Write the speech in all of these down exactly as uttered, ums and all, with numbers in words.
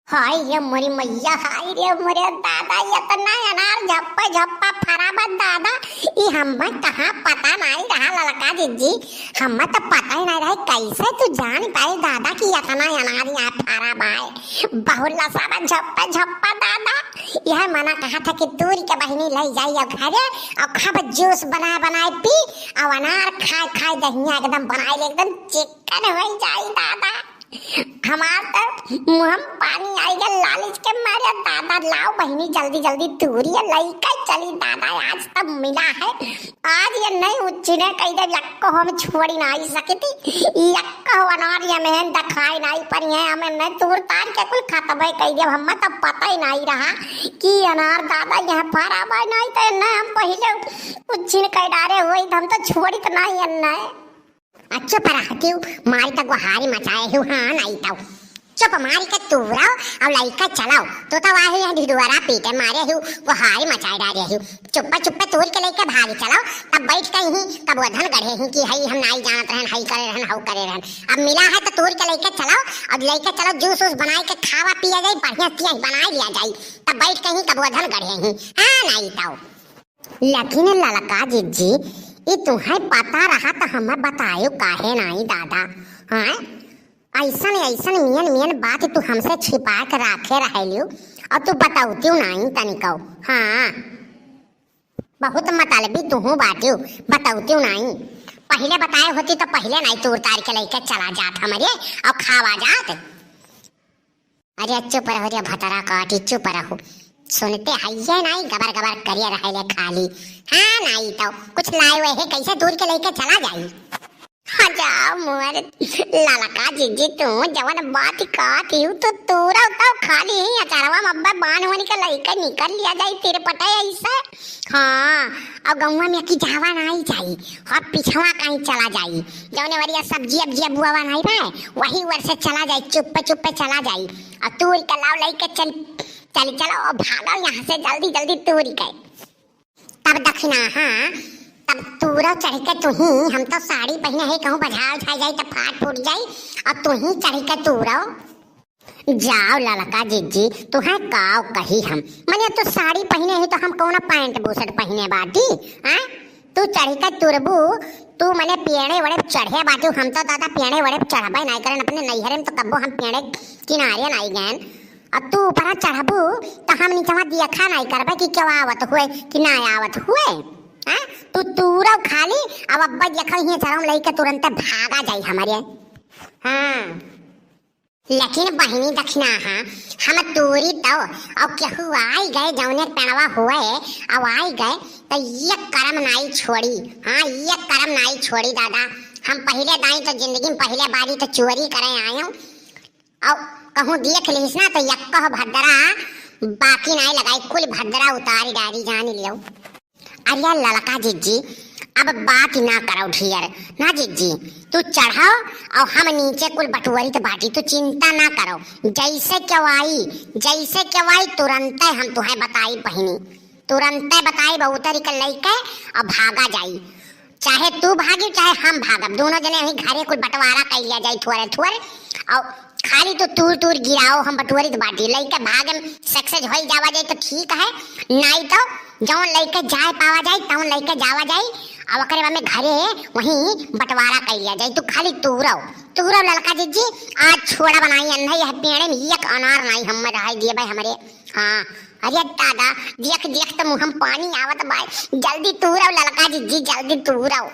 हाय रे मोरी मैया, हाय रे मोरे दादा, एतना अनार झप्पा झप्पा फरा बा दादा, ई हम्मे कहाँ पता नाई रहा ललका जिज्जी, हम्मे तो पता ही नाई रहे, कैसे तू जान पाए दादा कि एतना अनार यहाँ फरा बा, बहुत लसा बा झप्पा झप्पा दादा। यह मना कहा था कि तूर के बहिनी लई जाई अब घरे, और खूब जूस बना बनाए पी, और अनार खाए खाए दहिया एकदम बनाए ले, एकदम चिकन हो जाई दादा। हमार त मुँह म पानी आई गया लालच के मारे। दादा लाओ बहिनी जल्दी जल्दी तूरी लइके चली दादा, आज तब मिला है, आज ये नहीं उच्चिने कह दे यक्को हम छोड़ी नहीं सकती, यक्को अनार ये में दखाई नहीं पड़ी है, हमें नहीं तूर तार के कुल खतबे कह दे, हमें तब पता ही नहीं रहा कि अनार दादा यहाँ फरा बा, नहीं तो नहीं हम पहले उच्चिन कह डारे हुई, हम तो छोड़ी तो नहीं है। आ चुप रहतिउ, मारी त गुहारी मचाए हिउ, हाँ नाई तउ। चुप मारी के तूरउ, अउ लइके चलउ। तू तउ आही है ढिढुअरा पीटे मारे हिउ, गुहारी मचाए डारे हिउ। चुप्पे चुप्पे तूर के लइके भागी चलउ, तब बैठ के ही कबो धन गढ़े ही कि हई हम नाई जानत रहन, हई करे रहन, हउ करे रहन। अब मिला है त तूर के लइके चलउ, अउ लइके चलउ जूस वूस बनाए के खावा पिया जाई, बढ़िया तिया बनाए लिया जाई, तब बैठ के ही कबो धन गढ़े ही। हाँ नाई तउ। लेकिन ललका जिज्जी, ई तुहैं पता रहा त हमें बतायो काहे नाई दादा? हाँ, ऐसन ऐसन मियन मियन बात तू हमसे छिपा के राखे रहेलियो, अउ तू बतौतियो नाई तनिको। हाँ, बहुत मतलबी तुहू बाटियो, बतौतियो नाई। पहिले बताए होती त पहिले नाई तूर तार के लइके चला जात हमरे, अउ खावा जात। अरे चुप रहो रे भतरा काटी, चुप रहो। सुनते हइये नाई, गबर गबर करिया रहेले खाली। हाँ नाई तउ कुछ लाए हुए है, कैसे तूर के लइके चला जाई? हाँ जा मोर ललका जिज्जी, तू जवन बात कहत हिउ तो तूरउ तउ खाली ही अचारवा में अब्बे बान होनी के लइके निकल लिया जाई तिरपटे ऐसे। हाँ, अउ गौवा में की जावा नाई जाई, और पिछवा कहीं चला जाई। जौने वरिया सब्जी अब्जी बुआवा नाई बा, वही वर से चला जाई, चुप्पे चुप्पे चला जाई। अउ तूर के लाओ लइके चल, चल चलो, अउ भागो यहाँ से जल्दी जल्दी तूर के। तब दखिना, हाँ, तब तूरउ चढ़ के तुही, हम तउ साड़ी पहिने है, कहूँ बझाव उझाई जाई त फाट फूट जाई, अउ तुही चढ़ के तूरउ। जाओ ललका जिज्जी, तुहैं काव कही हम। मने तू साड़ी पहिने ही तो हम कौना पैंट बुशर्ट पहिने बाटी, हैं? तू चढ़ी के तुरबू, तू मने पेड़े वड़े चढ़े बाटू, हम तो दादा पेड़े वड़े चढ़बे नाई करेन, अपने नैहरे में तो कब्बो हम पेड़े किनारे नाई गएन। अउ तू ऊपरा चढ़बू, तो हम नीचवा देखा नाई करबे कि केउ आवत हुए, कि ना आवत हुए, हैं? तू तूरउ खाली, अब अब्बा देखा ही चरम लइके तुरंते भागा जाई हमरे। हाँ। लेकिन बहिनी दखिना हाँ, हम तूरी तउ, अउ केहू आई गए जौने पेड़वा हुए, अउ आई गए, त ये करम नाई छोड़ी, हाँ, ये करम नाई छोड़ी दादा। हम पहिले दाई त जिंदगी में पहिले बारी त चोरी करे आयो, अउ कहूँ देख लिहिस ना त यक्को भद्रा बाकी नाई लगाई, कुल भद्रा उतारी डारी जानी लियो। अरे ललका जिज्जी, अब बात ना करउ ढेर, ना जिज्जी, तू चढ़उ अउ हम नीचे कुल बटुअरित बाटी, तू चिंता ना करउ। जैसे केउ आई, जैसे केउ आई तुरंते हम तुहैं बताई बहिनी, तुरंते बताई, बहुत तरीका लइके अउ भागा जाई। चाहे तू भागी चाहे हम भागब, दोनों जने वहीं घरे कुल बंटवारा कइ लिया जाई थोरे थोरे। अउ खाली तू तूर तूर गिराओ, हम बटोरित बाटी, लइके भागे में success होई जावा जाई तो ठीक है, नाई तो जौन लइके जाए पावा जाई तौन लइके जावा जाई। अउ ओकरे बाद में घरे वहीं बंटवारा कइ लिया जाई। तू खाली तूरव तूरव ललका जिज्जी, आज छोड़ा बनाई अन्हई, यह पेड़े में एक अनार नाई हम रहे दिए भाई हमरे। हाँ, अरे दादा, देख देख त मुँह में पानी आवत बा। जल्दी तूरव ललका जिज्जी, जल्दी तूरव।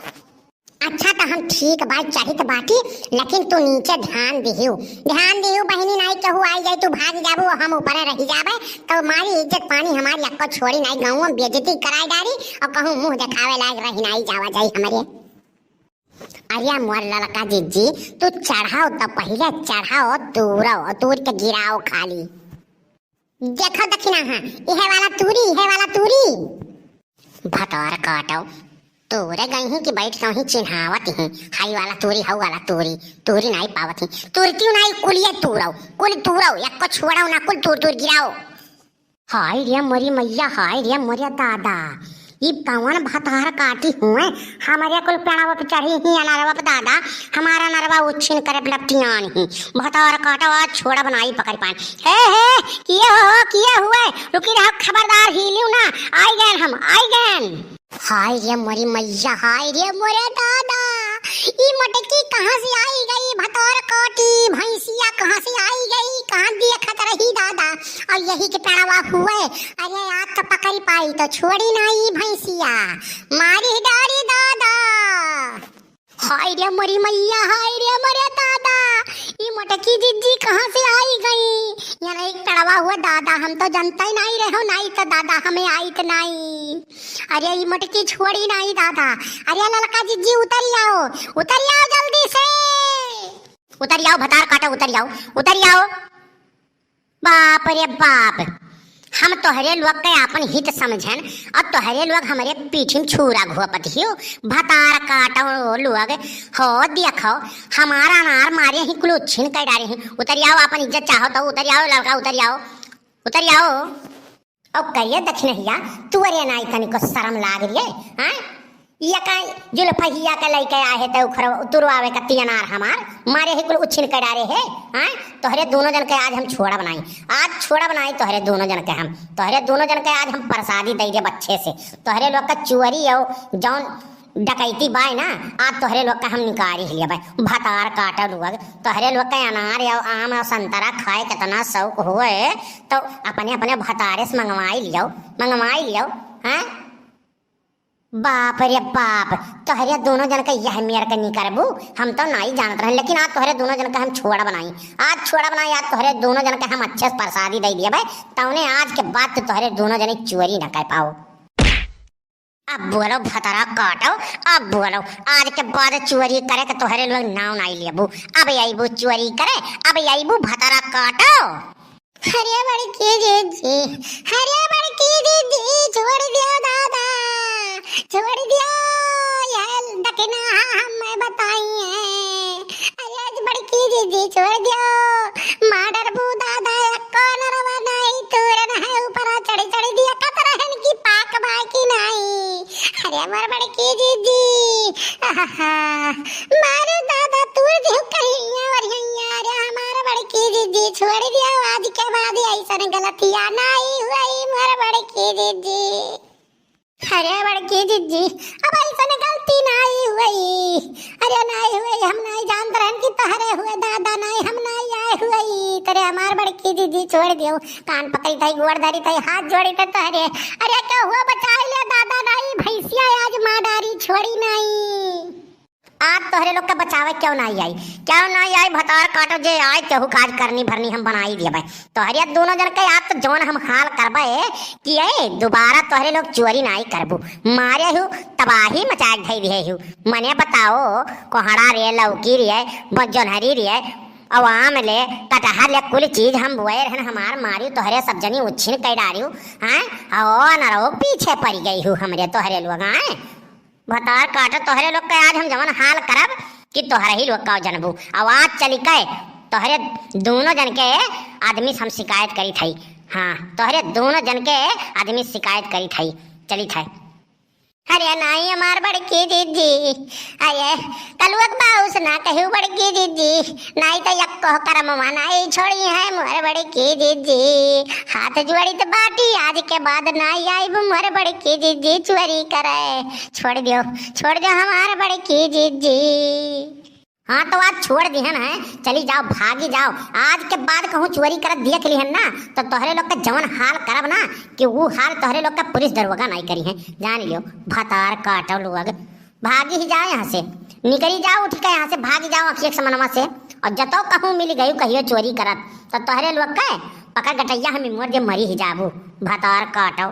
अच्छा त हम ठीक बा, चढ़ित बाटी, लेकिन तू नीचे ध्यान दिहियो, ध्यान दिहियो बहिनी, नाई केहू आई जाई, तू भाग जाबू, हम ऊपरे रहि जाबे, तो मारी इज्जत पानी हमारी अक्को छोड़ी नाई, गाँव में बेइज्जती कराई डारी, अउ कहूँ मुँह देखावे लायक रहि नाई जावा जाई हमरे। अरे मोर ललका जिज्जी, तू चढ़व त पहिले चढ़व, तूरव, तूर के गिराव खाली। देखो दखिना हाँ, इहे वाला तूरी, इहे वाला तूरी। भतार काटव, तूरे गई ही कि बैठ के वहीं चिन्हावत ही, हाई वाला तूरी, हऊ वाला तूरी, तूरी नाई पावत ही, तुरतियो नाई, कुलिये तूरव, कुल तूरव, एक्को छोड़व ना, कुल तूर तूर गिराव। हाय रे मोरी मैया, हाय रे मोरे दादा, ई कवन भतार काटी हुए, हमरे कुल पेड़वा पे चढ़ी ही अनरवा पे दादा, हमारा अनरवा उछिन करे लपटियान ही। भतार काटा आज छोड़ा बनाई पकड़ पाए। हे, हे, किए हो, किए हुए, रुकी रहो, खबरदार हिलियो ना, आई गएन हम, आई गएन। हाय रे मोरी मैया, हाय रे मोरे दादा, ई मटकी कहाँ से आई गई, भतार काटी भैंसिया कहाँ से आई गई, कहाँ देखत रही दादा, और यही के पेड़वा हुए। अरे आज तो पकड़ी पाई तो छोड़ी नाई भैंसिया, मारी डारी दादा। हाय रे मोरी मैया, हाय रे मोरे दादा, ई मोटकी जिज्जी कहाँ से आई गई? यहाँ एक तड़वा हुआ दादा, हम तो जनता ही नाई रहो, नाई तो दादा हमें आइत नाई। अरे ई मोटकी छोड़ी नाई दादा। अरे ललका जिज्जी उतरी आओ, उतरी आओ जल्दी से। उतरी आओ भतार काटा, उतरी आओ, उतरी आओ। बाप रे बाप, हम तोहरे लोग के आपन हित समझेन और तोहरे लोग हमरे पीठी में छुरा घोपत हियो। भतार काटो लोग, हो देखो, हमारा अनार मारे ही कुल उछिन कर डारे ही। उतरी आओ, आपन इज्जत चाहो तो उतरी आओ लड़का, उतरी आओ, उतरी आओ। और कहिए दक्षिणहिया, तू अरे नाई तनिको शर्म लाग रही है, हाँ? ये का जुल्फहिया के लइके आहे त उखर तुरवावे कत्ती अनार हमार, मारे ही कुल उछिन के डारे है, हाँ? तोहरे दोनों जन के आज हम छोड़ा बनाई, आज छोड़ा बनाई तोहरे दोनों जन के हम, तोहरे दोनों जन के आज हम प्रसादी दई देब अच्छे से। तोहरे लोग का चुअरी और जौन डकैती बाय ना, आज तोहरे लोग का हम निकारी ही लेबै। भतार काटा लोग, तोहरे लोग के अनार और आम और संतरा खाए कितना शौक होए, तो अपने अपने भतारे से मंगवाई लियो, मंगवाई लियो, हाँ? बाप रे बाप, तोहरे दोनों जन के यह मेर के नहीं करबू, हम तो नाई जानत रहन, लेकिन आज तोहरे दोनों जन के हम छोड़ा बनाई, आज छोड़ा बनाई, आज तोहरे दोनों जन के हम अच्छे से प्रसादी दे दिए भाई, तौने आज के बाद तो तोहरे दोनों जने चोरी न कर पाओ। अब बोलो भतरा काटो, अब बोलो, आज के बाद चोरी करे के तोहरे लोग नाव नाई लेबू, अब अइबू चोरी करे, अब अइबू भतरा काटो। अरे बड़की जिज्जी, अरे बड़की जिज्जी, छोड़ दियो दादा, छोड़ दियो, ये दखिना हम बताई है। अरे आज बड़की जिज्जी छोड़ दियो, मार डरबू दादा, एको नरवा नाई तूरन है, ऊपरा चढ़ी चढ़ी दिया कत रहन की पाक बाकी नाई। अरे हमार बड़की जिज्जी, आहा, मारो दादा, तूर दियो कहिया और हिया। अरे हमार बड़की जिज्जी, छोड़ दियो, आज के बाद ऐसन गलतिया नाई हुई, मोर बड़की जिज्जी। अरे बड़की जिज्जी, अब ऐसन गलती नाई हुई। अरे नाई हुई, हम नाई जानत रहन कि तोहरे हुए दादा, नाई हम नाई आए हुई। तरे हमार बड़की जिज्जी छोड़ दियो, कान पकड़ी थई, गोड़ धरी थई, हाथ जोड़ी थई तोहरे। अरे केहू बचाई ले दादा, नाई भैंसिया आज मार डारी, छोड़ी नाई। आज तोहरे लोग के बचावे क्यों नाई आई, क्यों नाई आई भतार काटो, जे आए केहू काज करनी भरनी हम बनाई दिए भाई। तोहरे दोनों जन के आज तो जौन हम हाल करबे कि ए दोबारा तोहरे लोग चोरी नाई करबू, मारे हु तबाही मचाए के धई दिए हु। मने बताओ, कोहड़ा रे, लौकी रे, ब-, जोन्हरी रे, अवाम ले, कटहर ले, कुल चीज हम बोए रहन, हमार मारियो तोहरे सब जनी उछिन कई डारियो, हैं? ओ नरओ पीछे पड़ी गई हु हमरे तोहरे लोग, हैं? भतार काटो तोहरे लोग के आज हम जवन हाल करब कि तोहरे ही लोग का जनबू। अब आज चली के तोहरे दोनों जन के आदमी से हम शिकायत करी थई। हाँ, तोहरे दोनों जन के आदमी से शिकायत करी थई। चली थई। अरे नाई हमार बड़की जिज्जी, अरे कलुआ के बाउस ना कहू बड़की जिज्जी, नाई तो यक्को करमवा नाई छोड़ी है मोर बड़की जिज्जी। हाथ जोड़ी तो बाटी, आज के बाद नाई आइब मोर बड़की जिज्जी चोरी करे। छोड़ दियो, छोड़ दियो हमार बड़की जिज्जी। हाँ तो आज छोड़ दिहन है, चली जाओ, भागी जाओ। आज के बाद कहूँ चोरी करत देख लिहन ना, तो तोहरे लोग के जवन हाल करब ना, कि वो हाल तोहरे लोग के पुलिस दरोगा नाई करी है, जान लियो। भतार काटो लोग। भागी ही जाओ यहाँ से, निकली जाओ उठ के यहाँ से, भागी जाओ अखियक समनवा से। और जतो कहूँ मिल गई कहियो चोरी करत, तो तोहरे लोग के पकड़ गटैया हम मोर जे मरी ही जाबू। भतार काटो।